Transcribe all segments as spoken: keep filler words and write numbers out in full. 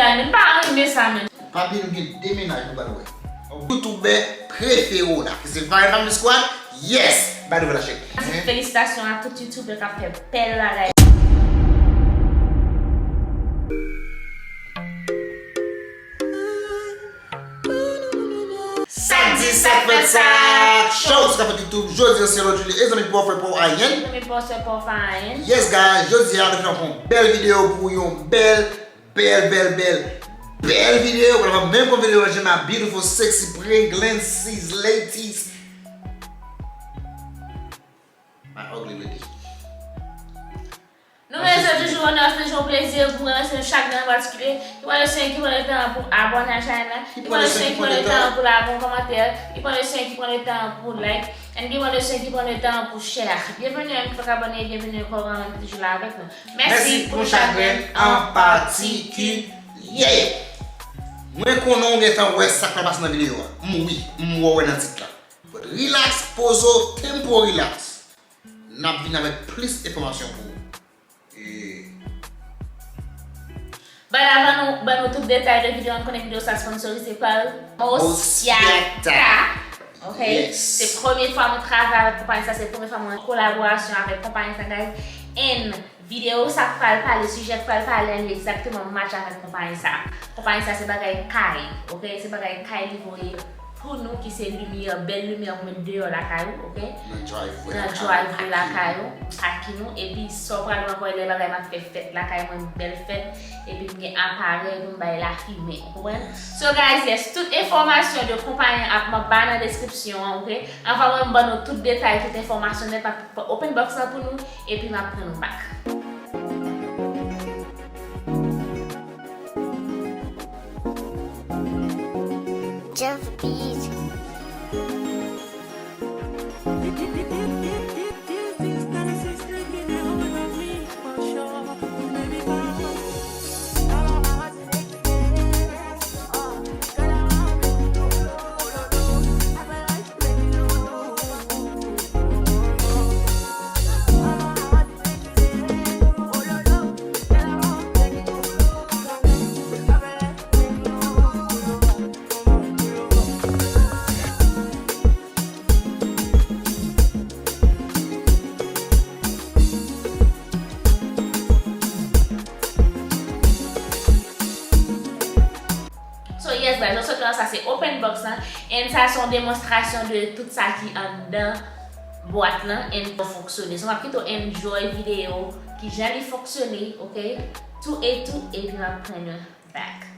Ann pa renmen sa menm. Pa bliye nou gen de mennaj nou pral wè. Youtubè prefere w la, ki se Vine Family Squad. Yes! Bay nouvèl la, cheri. Felisitasyon a tout youtubè k ap fè bèl bagay. Sa k di, sa k fèt, sa k cho, sa k fèt YouTube. Jodi a se lòt Juli, e zanmi pa w frè pa w ayen. Zanmi pa w frè pa w ayen. Yes guys, jodi a nou fè yon bèl videyo pou yon bèl, bèl, bèl, bèl, bèl videyo. Whatever, menm kon videyo, je my beautiful, sexy, pregnant, sis, ladies. My ugly lady. Nou renmen sa toujou, nou se toujou yon plezi pou mwen, se chak nan patikilye. Ki pran le swen, ki pran le tan pou abòne a chanèl la. Ki pran le swen, ki pran le tan pou lage yon kòmantè. Ki pran le swen, ki pran le tan pou like. And ki pran le swen, ki pran le tan pou share. Byenveni a menm ki poko abòne, byenveni ankò, nou toujou la avèk nou. Mèsi pou chak grenn an patikilye. Mwen konnen w gentan wè sa k pral pase nan videyo a. M wi, m wè w nan tit la. But relax, poze w, tempo relax. N ap vin avèk plis enfòmasyon pou ou. E But avan nou ban nou tout detay de videyo, n konnen videyo sa sponsorize pa Mosyata. Ok? Yes. Se premye fwa mwen travay avèk konpayi sa, se premye fwa mwen an kolaborasyon avèk konpayi sa, guys. And videyo sa k pral pale, sijè k pral pale an li egzakteman match avèk konpayi sa. Konpayi sa se bagay kay, ok? Se bagay kay li voye pou nou ki se limyè, bèl limyè pou met deyò lakay ou, ok? Nan driveway lakay ou, aki nou, epi sa w pral wè ankò, e lè bagay m ap fè fèt lakay mwen, bèl fèt, epi m gen aparèy pou m bay lafimen, ou konprann? So guys, yes, tout enfòmasyon de konpayi an ap m ap ba nan deskripsyon an, ok? Anvan mwen m ban nou tout detay, tout enfòmasyon nèt, m ap open box lan pou nou, epi m ap pran nou back. Jeff Beat. So yes guys, nou sot nan sa se open box lan, and sa se yon demonstrasyon de tout sa ki anndan bwat lan and pou fonksyone. So m ap kite w enjoy videyo kijan li fonksyone, ok? Tou e tou, epi m ap pran nou back.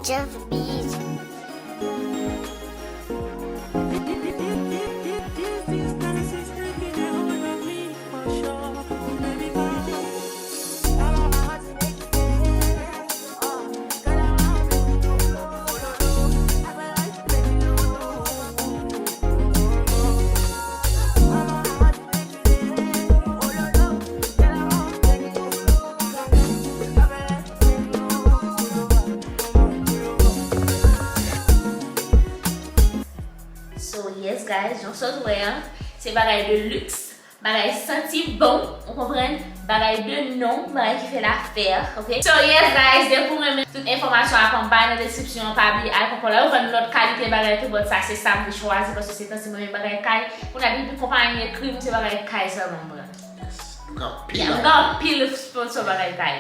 Jeff Beat. So yes guys, jan w sot wè an, se bagay de luxe. Bagay santi bon, ou konprann? Bagay de non, bagay ki fè lafè, ok? So yes guys, depi w renmen tout enfòmasyon ap anba nan deskripsyon an, pa bliye al pran kòl la. Yo vann lòt kalite bagay tou, but sa se sa m te chwazi paske se tansi mwen renmen bagay kay. Kounye a depi konpayi ekri m, se bagay kay sèlman m pran. Yes. Nou gen anpil bagay. Yeah, nou gen anpil sponsor bagay kay.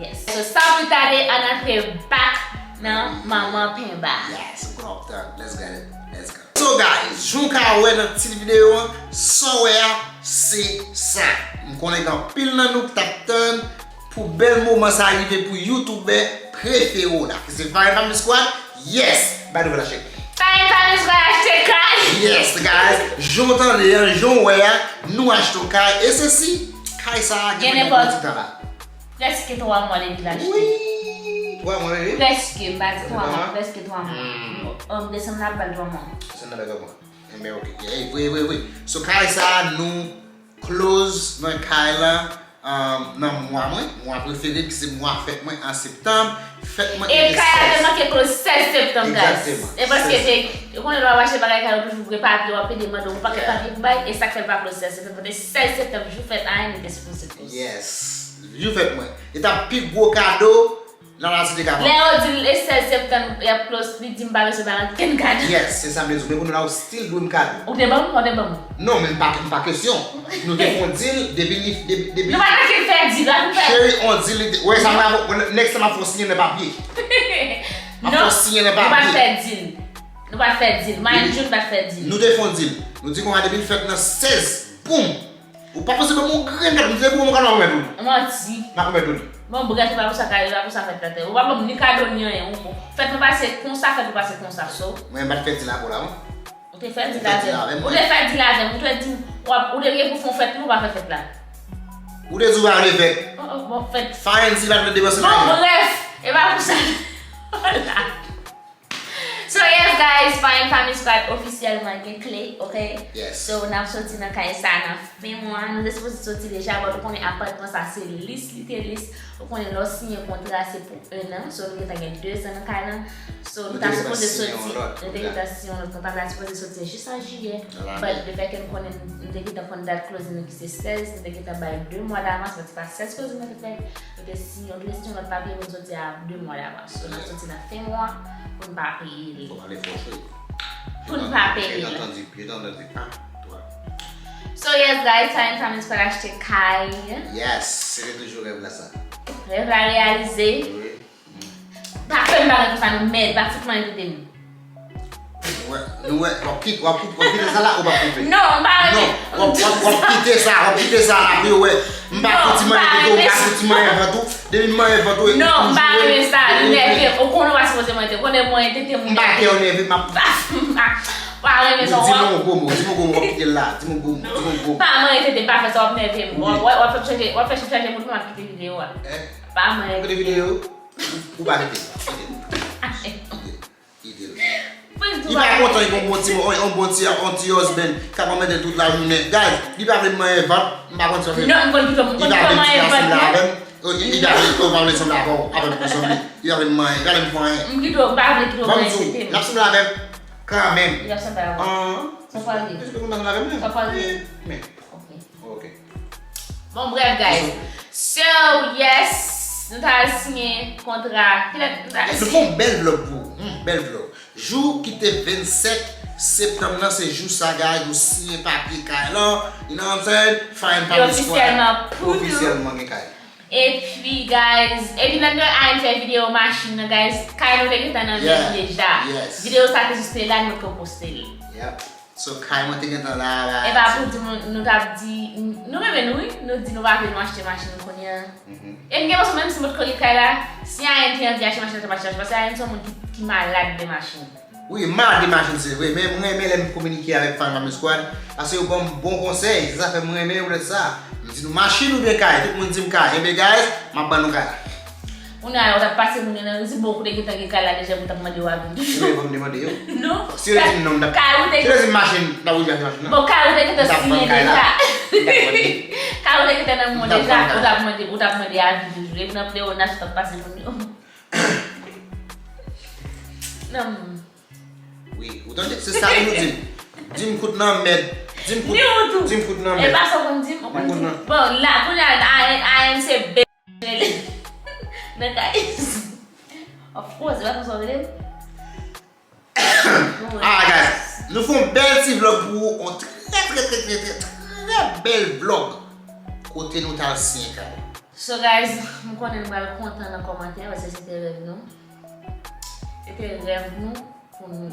Yes. So san pli tade, ann antre back nan manman penba. Yes, m konn w ap tann. Let's get it. Let's go. So guys, jan w ka wè nan tit videyo an, sa w wè a, se sa. M konnen gen anpil nan nou ki t ap tann pou bèl moman sa rive pou youtubè prefere w la, ki se Vine Family Squad. Yes! Bay nouvèl la, cheri. Vine Family Squad achte kay! Yes, guys, jan w tande an, jan w wè a, nou achte yon kay, e se si kay sa a gen nenpòt ti tan la. Prèske twa mwa depi l achte. Wi! Twa mwa, bebe? Prèske, m pa di twa mwa, prèske twa mwa. Hmm. An desanm n ap ba l twa mwa. Desanm n ap ba l twa mwa. Enben, ok. Ey, vre, vre, vre. So, kay sa a, nou close nan kay la. um, nan mwa mwen, mwa prefere ki se mwa fèt mwen an septanm. Fèt mwen e te kay la te manke kloz sèz septanm, guys. E paske te, ou konnen lè w ap achte bagay kay yo toujou vre papye, w ap pede mande yon pakèt papye pou bay, e sa k fè l pa kloz sèz septanm. Paske sèz septanm, jou fèt Ayen, li te sipoze kloz. Yes. Jou fèt mwen. E t ap pi gwo kado nan la site Kavan. Lè yo di l e sèz septanm y ap kloz, li di m pa bezwen bay ankenn kado. Yes, se sa m te di w. Men kounye a la ou still dwe m kado. Ou te ban m, ou te ban m. Non, men m pa, m pa kesyon. Nou te fè yon deal depi li, depi, depi. Nou pa t ankenn fè deal, la pou fè. Cheri, yon deal, li te, wè sa m la, next time m ap fè w siyen nan papye. M ap fè w siyen nan papye. Nou pa t fè deal. Nou pa t fè deal. Mind you, nou pa t fè deal. Nou te fè yon deal. Nou di konsa depi l fèt nan sèz, boum! Ou pa posib ban m yon grenn kado, m di depi w ban m yon kado m ap remèt ou li. Manti. M ap remèt ou li. Bon, brèf, e pa pou sa kado, e pa pou sa fèt la te. Ou pa ban m ni kado ni anyen. Fèt mwen pase konsa, fèt ou pase konsa, so. Mwen, m pa t fè deal avè w la, non. Ou te fè deal avè m. Ou te fè deal avè m. Ou te di, w ap, ou te gen pou fè yon fèt, men ou pa fè fèt la. Ou te di w pa vle fèt. Oh, oh, bon, fèt. Fine, si pa vle depanse. Bon, brèf, e pa pou sa. Hola. So yes guys, Fine Family Squad ofisyèlman gen kle, ok? Yes. So n ap soti nan kay sa nan fen mwa. Nou te sipoze soti deja, but ou konnen apatman sa se lis li te lis. Ou konnen lè w siyen kontra se pou en an, so nou gentan gen dezan nan kay lan. So nou ta sipoze soti, nou te gentan siyen yon lòt kontra, nou ta sipoze soti jis an jiyè. But lefètke nou konnen nou te gentan konn dat closing nou ki se sèz, nou te gentan bay de mwa davans, but se pa sèz closing nou te fè. Yo te siyen, yo te siyen lòt papye pou n soti a de mwa davans. So, n ap soti nan fen mwa pou n pa peye li. Fò pale fò, cheri. Pou n pa peye li. Yo te antann di, yo te antann di, ah, twa. So, yes, guys, Fine Family Squad achte kay. Yes, se te toujou rèv la sa. Rèv la reyalize. Wi. Pa fè m bagay konsa non, mèd, pa fout manyen tete m. Nou wè, nou wè, w ap kite, w ap kite, w ap kite sa la ou p ap koupe? Non, m pa renmen. Non, w ap, w ap, w ap kite sa, w ap kite sa la pou yo wè. M pa fouti manyen tete w, m pa fouti manyen vant ou. Depi m manyen vant ou, e ou toujou wè. Non, m pa renmen sa, li nève m. Ou konnen w pa sipoze manyen tete m, ou nève m. M pa kè w nève, m ap. M pa renmen sa. Di m yon gwo mo, di m yon gwo mo, w ap kite l la. Di m yon gwo mo, di m yon gwo mo. Pa manyen tete m, pa fè sa, w ap nève m. W ap, w ap fè m chanje, w ap fè m chanje moud mwen, m ap kite videyo a. Pa manyen tete. Ou kite videyo? Ou pa kite. Kite. Kite. Kite. Li pa kontan, li gon bon ti, yon bon ti, yon ti husband k ap anmède l tout lajounen. Guys, li pa vle m manyen vant, m pa konn sa. Non, m konn pito, m konn pito manyen vant non. Li pa vle m sanble avè m. Li pa vle, ou pa vle sanble avè w, avè m pou sanble. Li pa vle m manyen, li pa vle m fè anyen. M pito, m pa vle pito manyen tete m. Ban m di w, l ap sanble avè m kanmenm. Li ap sanble avè w. Sa pral ye. Èske ou kontan sanble avè m menm? Sa pral ye. Men. Ok. Ok. Bon, brèf, guys. So, yes, nou t al siyen kontra. Kilè nou t al siyen? Nou fè yon bèl vlog pou ou. Hmm, bèl vlog. Jou ki te vennsenk septanm nan, se jou sa, guys, nou siyen papye kay lan. You know what I'm saying? Fine Family Squad. Li ofisyèlman pou nou. Ofisyèlman gen kay. Epi, guys, epi nan de a n fè videyo machin nan, guys, kay nou te gentan nan men nou deja. Yes. Videyo sa te jis te la, nou te poste l. Yep. So, kay mwen te gentan la, la. E pa pou di nou, nou t ap di, nou renmen nou, wi. Nou di nou pa vle nou achte machin kounye a. E m gen enpresyon, menm si m potko gen kay la, si Ayen te anvi achte machin, l t ap achte, paske Ayen se yon moun ki, ki malad de machin. Wi, m malad de machin, se vre, men m renmen lè m kominike avèk Fine Family Squad, paske yo ban m bon konsèy, se sa fè m renmen yo poutèt sa. M di nou machin oubyen kay, tout moun di m kay, enben guys, m ap ban nou kay la. Kounye a la, ou t ap pase moun yo nan ri, si bon, ou te gentan gen kay la deja, pou t ap mande w avi toujou. Ebyen, fò m te mande yo. Non. Si yo te di m non, m t ap. Kay ou te. Si yo te di m machin, m t ap oblije achte machin nan. Bon, kay ou te gentan siyen deja. M t ap vann kay la. M t ap vann li. Kay ou te gentan nan men w deja, ou t ap mande, ou t ap mande avi toujou. Epi nan pleonaj, ou t ap pase moun yo. Non. Wi, ou tande? Se sa wi nou di m. Di m kout nan mèd. Di m kout, di m kout nan mèd. E pa sa w konn di m, ou konn di m. Bon, la, kounye a, a, a, a, se bèl. Nan kay. Of course, e pa konsa w rele m. Ah, guys, nou fè yon bèl ti vlog pou ou, yon trè, trè, trè, trè, trè, trè bèl vlog. Kote nou t al siyen kay. So, guys, m konnen nou pral kontan nan kòmantè, paske se te rèv nou. Se te rèv nou pou nou.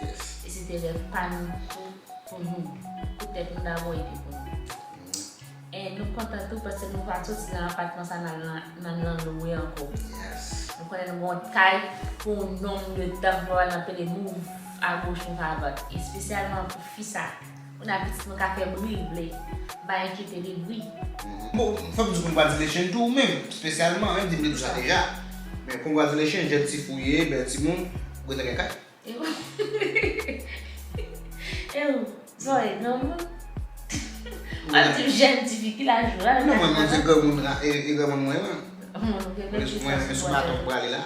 Yes. E se te rèv pa nou tou pou nou. Pou tèt nou dabò epi pou nou. E nou kontan tou paske nou pa soti nan apatman sa nan, nan, nan, nan lwe ankò. Yes. Nou konnen nou gen yon kay pou yon nonm de tan pou al nan pede move agoch move adwat. Espesyalman pou fi sa. Kounye a pitit mwen ka fè bri l vle. M pa enkyete de bri. Bon, fò m di w congratulations tou ou menm, espesyalman, menm di m te di w sa deja. Men congratulations, jèn ti fi w ye, bèl timoun, ou gentan gen kay. E ou, e ou, Zoe, granmoun. W ap di m jèn tifi ki laj ou la? Non, mwen, mwen se granmoun, e granmoun mwen, mwen. Mwen, mwen sou baton m prale la.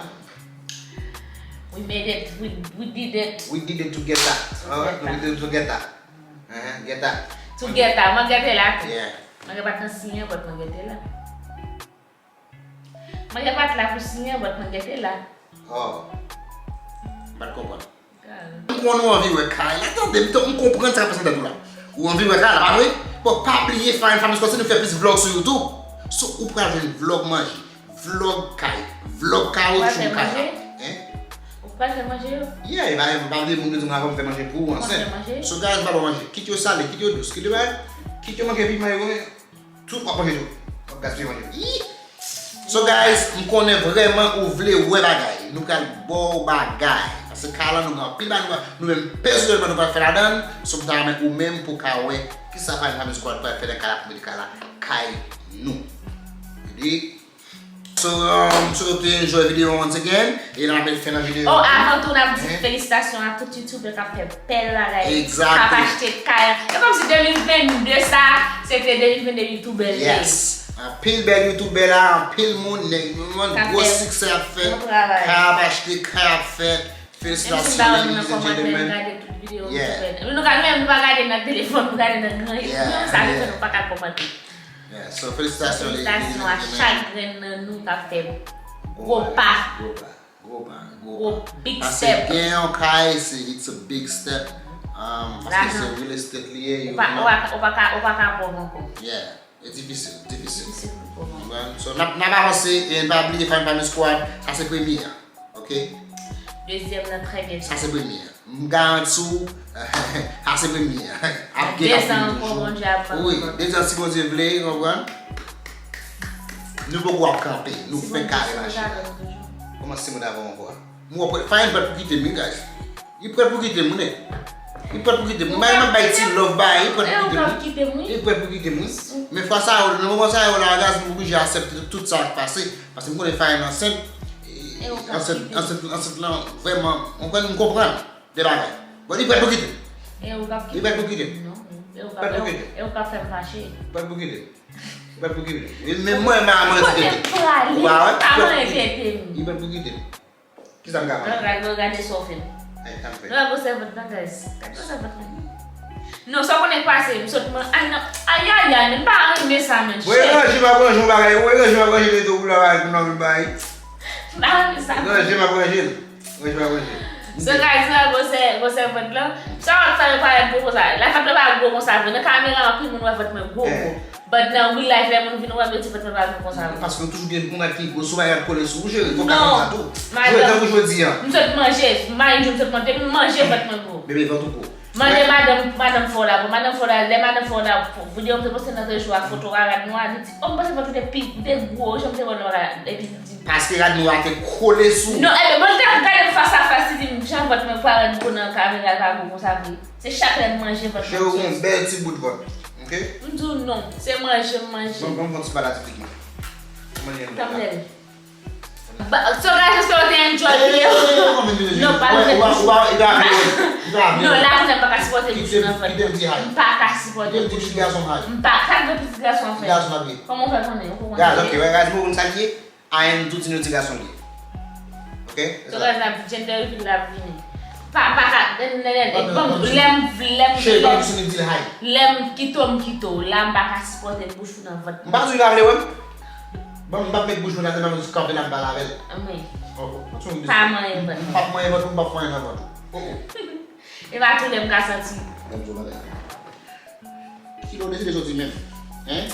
We made it, we, we did it. We did it together. We did it together. Geta. Together, mwen gete la tou. Mwen gen pa t nan siyen, but mwen gete la. Mwen gen pa t la pou siyen, but mwen gete la. Oh. M pa t konprann. M konn ou anvi wè kay la, tande, m konprann sa k ap pase nan tèt ou la. Ou anvi wè kay la, pa vre? Bon, pa bliye Fine Family Squad, si nou fè plis vlog sou YouTube, so ou pral jwenn vlog manje, vlog kay, vlog kawotchou kay la. Hein? Ou pral fè manje yo? Yeah, e pa, e pa vle moun yo di m avan m fè manje pou ou ansent. So guys, m pa ba w manje. Kit yo sale, kit yo dous, kit yo bay, kit yo manke piman yo, tout w ap manje tou. W ap gaspiye manje. Yii! So guys, m konnen vrèman ou vle wè bagay. Nou pral ba w bagay. Paske kay la nou gen anpil bagay nou, nou menm pèsonèlman nou pral fè ladan l. So m ta renmen ou menm pou w ka wè kisa Fine Family Squad pral fè nan kay la pou mete kay la kay nou. Ready? So, um, so to enjoy video once again. E n ap met fen nan videyo. Oh, avan tou, n ap di felisitasyon a tout youtubè k ap fè bèl bagay. Exactly. K ap achte kay. E kòmsi de mil vennde sa, se te de mil vennde youtubè l ye. Yes. Anpil bèl youtubè la, anpil moun, nèg, moun, gwo siksè ap fèt. Kay ap achte, kay ap fèt. Felisitasyon, ladies and gentlemen. Menm si m pa wè nou nan kòmantè, nou gade tout videyo youtubè. Nou ka, nou menm, nou pa gade nan telefòn, nou gade nan gran ekran. Sa vle fè nou pa ka kòmante. Yeah, so felisitasyon, ladies and gentlemen. Felisitasyon a chak grenn nan nou k ap fè gwo pa. Gwo pa, gwo pa, gwo pa. Gwo big step. Paske gen yon kay, se, it's a big step. Um, paske se real estate li ye, you know. Ou pa, ou pa, ou pa ka, ou pa ka pòv ankò. Yeah, e difisil, difisil. Difisil pou pòv ankò. Konprann? So, n ap, n ap avanse, e n pa bliye Fine Family Squad, sa se premye an. Ok? Dezyèm nan trè byento. Sa se premye an. M garanti w, sa se premye an. Ap gen anpil toujou. Dezan ankò, Bondye ap pran. Wi, dezan si Bondye vle, konprann? Nou poko ap kanpe, nou fèk kare mache la. Kòman si moun avan ankò a? M wè Fine prèt pou kite m, wi, guys. Li prèt pou kite m, wi, nèg. Li prèt pou kite m. Mwen menm bay ti love bay, li prèt pou kite m, wi. Li prèt pou kite m, wi. Men fwa sa yo, nan moman sa yo la, guys, m oblije aksepte tout sa k pase. Paske m konnen Fine ansent, ansent, ansent, ansent lan, vrèman, m konprann, m konprann de bagay. Bon, li prèt pou kite m. Li prèt pou kite m. Li prèt pou kite m. E ou k ap fè m fache. Li prèt pou kite m. Li prèt pou kite m. E menm mwen, m a mwen te tete. Ou pa wè? Li prèt pou kite m. Li prèt pou kite m. Kisa m ka fè? Gade, gade sa w fè m. Ay, sa m fè. Non, gade gwosè vant lan, guys. Gade gwosè vant lan. Non, sa w konnen k pase, m sot man, ay, non. Ay, ay, ay, men m pa renmen sa, men. Mwen ranje, m ap ranje yon bagay. Mwen ranje, m ap ranje leto pou la bagay pou nan vin bay. M pa renmen sa. Ranje, m ap ranje l. Ranje, m ap ranje l. So, guys, sa gwosè, gwosè vant lan. Sa w ap fè yo parèt gwo konsa. La vant lan pa gwo konsa vre. Nan kamera, anpil moun wè vant mwen gwo, gwo. But nan real life, lè moun vin wè m, yo di vant mwen pa gwo konsa vre. Paske yo toujou gen moun ki gwo, si w pa rad kole sou ou, cheri, fò w ka konn sa tou. Jwe tankou jodi a. M sot manje, mind you, m sot manje, m manje vant mwen gwo. Bebe, vant ou gwo. Mande madanm, madanm fè w la, bon, madanm fè w la, lè madanm fè w la, pou, pou di yo m te poste nan rezo a foto a rad nwa, li di, oh, m panse vant ou te pi, ou te gwo, jan m te wè l la, epi li di m. Paske rad nwa a te kole sou ou. Non, ebyen, bon, li te ap gade m fas a fas, li di m, jan vant mwen pa rad gwo nan kamera, l pa gwo konsa vre. Se chak lè m manje vant mwen. Cheri, ou gon bèl ti bout vant. Ok? M di w non, se manje m manje. Bon, bon, bon, ti pala ti figi. Manje m. Tanpri. So guys, espero te enjoy video. Non, pa mwen. Non, la kounye a m pa ka sipòte bouch ou nan vant. M pa ka sipòte bouch ou. M pa ka. Sa k gen pitit gason an fè? Kòman w fè konnen? Ou poko konnen. Guys, ok, guys, nou konn sa l ye. A N tou di nou ti gason li ye. Ok? So guys, n ap gender reveal la ap vini. Pa, m pa ka, lè m, lè m, lè m, lè m, lè m kite w, m kite w. La, m pa ka sipòte bouch ou nan vant mwen. M pa di w pa vle wè m. Bon, m p ap met bouch mwen nan tèt mwen, m ap jis kanpe la, m pale avè l. Anmwey. Pa manyen vant mwen. M p ap manyen vant ou, m p ap fè anyen nan vant ou. Oh, oh. E pa tou lè m ka santi. Ban m di w bagay. Ki lè w deside soti menm? Hein?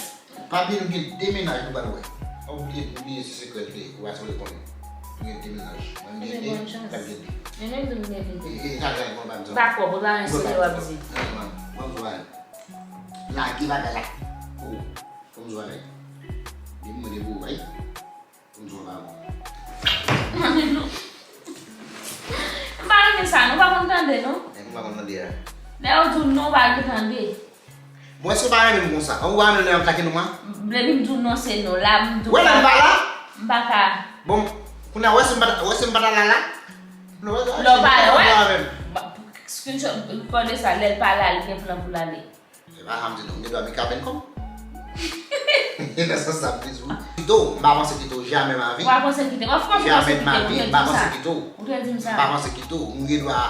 Pa bliye nou gen de mennaj nou pral wè. Ou bliye, ou bliye se sekrè l te ye, ou pa t vle konnen. Nou gen de mennaj. Mwen m gen de, l ap gen de. Men menm tou m gen de. E, e, sa, sa, bon, ban m di w. M pa kwè w, bon, pa yon sekrè w ap di. Ban m di w bagay. Lage bagay la. Oh. Ban m di w bagay. Depi mwen depi w bay. Pou m di w pa bon. Mami, non. M pa renmen sa, non, w pa konn tande, non. Nèg ou pa konn tande a. Lè yo di w non, w pa vle tande. Bon, èske w pa renmen m konsa? Ou pa renmen lè y ap atake nou, mwen? Depi m di w non, se non. La, m di w. Wè, lè m pa la? M pa ka. Bon, kounye a, wè si m pa ta, wè si m pa ta la la? Non, wè, lè w pa la, wè. Screenshot, pale sa, lè l pa la, li gen plan pou l ale. Alhamdulillah, m gen dwa mikaben kò m. Nan sans sa m di tou. Kite w, m pa panse kite w jamè ma vi. Ou pa panse kite m? Of course ou panse kite m, ou te di m sa. Ou te di m sa. M pa panse kite w. M gen dwa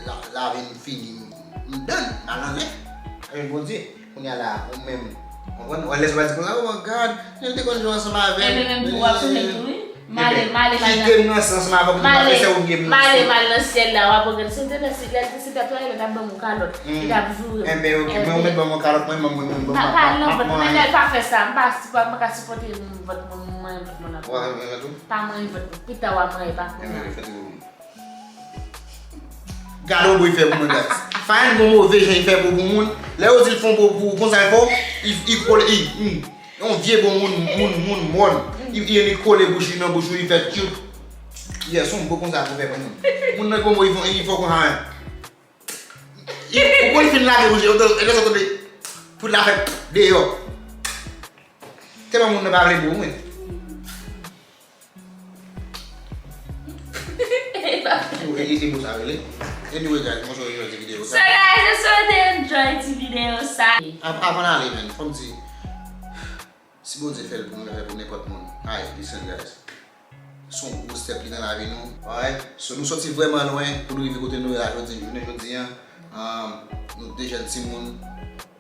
la, lavi m fini, m done, m al anlè. Avèk Bondye. Kounye a la, ou menm, konprann? Ou wè lè sa di konsa, "Oh my God, nou te konn jwe ansanm avè m." Enben menm tou, w ap sonje m tou, wi. M ale, m ale, m ale. Kite m nan sans m avè w pou m pa fè sè ou byen m nan. M ale, m ale nan syèl la, w ap regrèt. Si m te fè si lè l te se tèt la, li t ap ban m yon kalòt. Li t ap joure m. Enben, oke, mwen, ou mèt ban m yon kalòt, mwen, mwen, mwen, mwen, mwen, mwen, mwen, mwen, mwen, pa fè sa, m pa, pa, m pa ka sipòte vant moun, mwen, vant moun ankò. Ou pa mwen vant ou? Pa mwen vant ou, pita w a mwen, pa kounye a. Enben, fè ti boum. Gade yon bon li fè pou mwen, guys. Fine gon move jan li fè bon pou moun. Lè yo di l fè yon bon pou ou, konsa l fè w, li, li kole, li, hmm. Yon vye bon moun, moun, moun mòn. Li, li, li kole bouch li nan bouch ou, li fè cute. Yes, yon bon konsa pou fè pou moun. Moun nan gon bon li fè, li fè w konsa menm. Li, ou konn fin lage bouch li, ou tande, e lè sa tande, pou l la fè deyò. Tèlman moun nan pa vle bon, wi. Yo, e, e, e mo sa rele. Anyway, guys, mwen sou yon ti videyo sa. So, guys, mwen swete enjoy ti videyo sa. Av-, avan n ale, man, fò m di, si Bondye fè l pou nou, l ka fè pou nenpòt moun. Ay, listen, guys. Se yon gwo step li nan lavi nou. Alright? So, nou soti vrèman lwen pou nou rive kote nou ye la jodi, jounen jodi a. Um, nou de jèn timoun,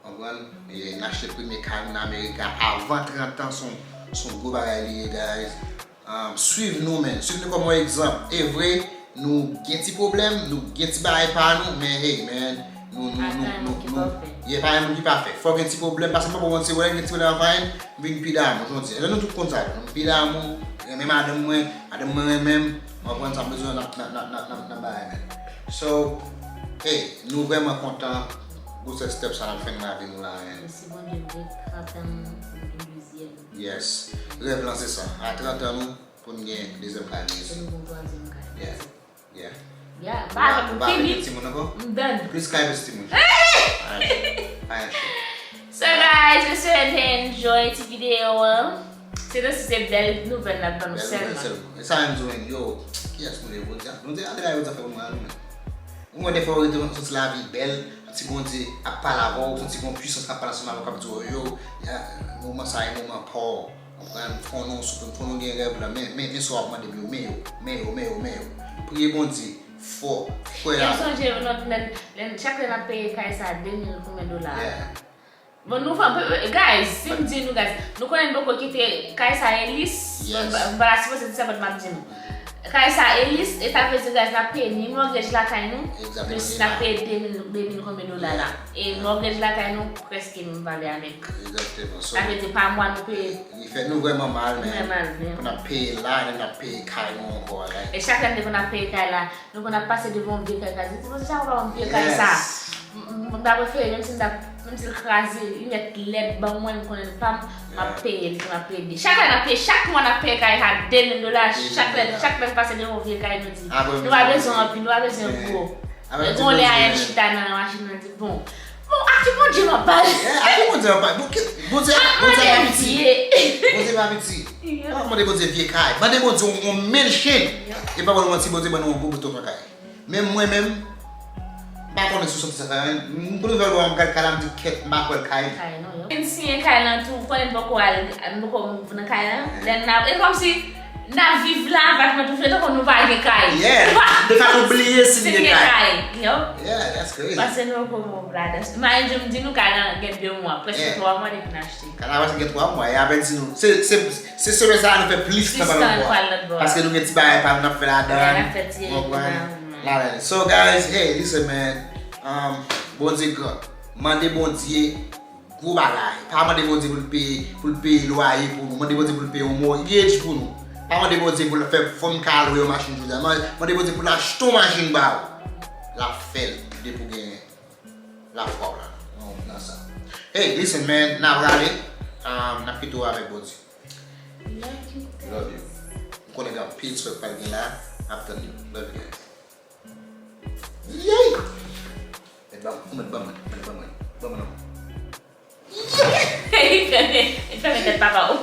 konprann? E n achte premye kay nou nan America avan trant an, se yon, se yon gwo bagay li ye, guys. Um, swiv nou, man. Swiv nou kòm yon egzanp. E vre, nou gen ti pwoblèm, nou gen ti bagay pa nou, men hey, man, nou, nou, nou, nou, nou, yeah, pa gen moun ki pafè. Fò gen ti pwoblèm, paske m pa bon manti, wè, gen ti pwoblèm avè m, m vin pi damou, jodi. Lè nou tout konn sa, m pi damou, renmen madanm mwen, madanm mwen renmen m, m konprann sa m bezwen nan, nan, nan, nan, nan, nan bagay, man. So, hey, nou vrèman kontan, gwosè step sa n ap fè nan lavi nou la, man. E si Bondye vle, trant an nou, nou gen dezyèm. Yes. Rèv lan se sa. A trant an nou, pou n gen dezyèm kay nou isit. Pou n gen twazyèm kay nou isit. Yeah. Yeah, m pa avè m, m fini. M done. Plis kay, plis timoun. Alright. Alright. So guys, mwen swete enjoy ti videyo an. Se nan si se bèl nouvèl n ap ban nou sèlman. Bèl nouvèl sèlman. E sa menm di w menm, yo, kiyès nou ye, Bondye? Bondye, ale la, yo, zafè pou mwen, nou menm. Ou wè, dèfwa ou rete, ou santi lavi bèl, santi Bondye ap pale avè w, ou santi gon pwisans k ap pale ansanm avè w, k ap di w, yo, ya, moman sa a e moman pa w. Konprann? Fò nou, fò nou gen rèv la, men, men, men sa w ap mande m yo, men yo, men yo, men yo, men yo. Priye Bondye fò, frè a. M sonje, lè, lè, lè, chak lè n ap peye kay sa de mil konbyen dola? Yeah. Bon, nou fè, guys, si m di nou, guys, nou konnen n poko kite kay sa Elis, m pa ta sipoze di sa, but m ap di nou. Kay sa Elis, e sa vle di, guys, n ap peye ni mortgage lakay nou, plis n ap peye de mil, de mil konbyen dola la. E mortgage lakay nou prèske menm valè avèk. Exactement. So, sa vle di pa mwa nou peye. Li fè nou vrèman mal, men pou n ap peye la, n ap peye kay nou ankò, like. E chak lè n te konn ap peye kay la, nou konn ap pase devan yon vye kay, ka di, "Ti bondye, sa pa yon vye kay sa?" M, m, m ta prefere, menm si m ta, menm si l kraze, li mèt lèd, ban mwen, m konnen l pa m, m ap peye l, m ap peye de. Chak lè n ap peye, chak mwa n ap peye kay sa de mil dola, chak lè, chak lè n pase devan yon vye kay, nou di, "Nou pa bezwen anpil, nou pa bezwen gwo." Gon lè a M chita nan machin nan, di, "Bon, bon, a ki Bondye m ap pale?" Yeah, a ki Bondye m ap pale? Bon, ki, Bondye, Bondye pa piti. Bondye pa piti. Ou pa mande Bondye vye kay. Mande Bondye yon, yon mansion. E pa ban nou manti, Bondye ban nou yon gwo bout kay. Men mwen menm, m pa konnen si w santi sa fè anyen. M pran nouvèl ou a, m gad kay la, m di, "Kèt, m pa kwè l kay." Kay non, yo. M siyen kay lan tou, konnen m poko al, m poko move nan kay lan. Lè n ap, e kòmsi n ap viv la, apatman toujou, tankou nou pa gen kay. Yeah. Nou pa, nou pa bliye si n gen kay. Yo. Yeah, that's crazy. Paske nou poko move ladan. Mind you, m di nou kay lan gen de mwa, prèske twa mwa depi n achte. Kay la prèske gen twa mwa, e apèn si nou, se, se, se semèn sa a nou fè plis tan pral lòt bò a. Paske nou gen ti bagay pa nou n ap fè ladan. Bagay n ap fè ti, konprann? Ladan. So, guys, hey, listen, man. Um, Bondye gran. Mande Bondye gwo bagay. Pa mande Bondye pou l peye, pou l peye lwaye pou nou. Mande Bondye pou l peye yon mortgage pou nou. Pa mande Bondye pou l fè, fò m ka lwe yon machin jodi a. Mande, mande Bondye pou l achte yon machin ba ou. L ap fè l depi w gen lafwa w la nan, nan sa. Hey, listen, man, n a prale. Um, n ap kite w avèk Bondye. Love you, guys. Love you. M konnen gen anpil swag pral gen la. N ap tann yo. Love you, guys. Yay! Mèt ban mwen, mèt ban mwen, mèt ban mwen, ban mwen non. Li fèmen tèt papa w.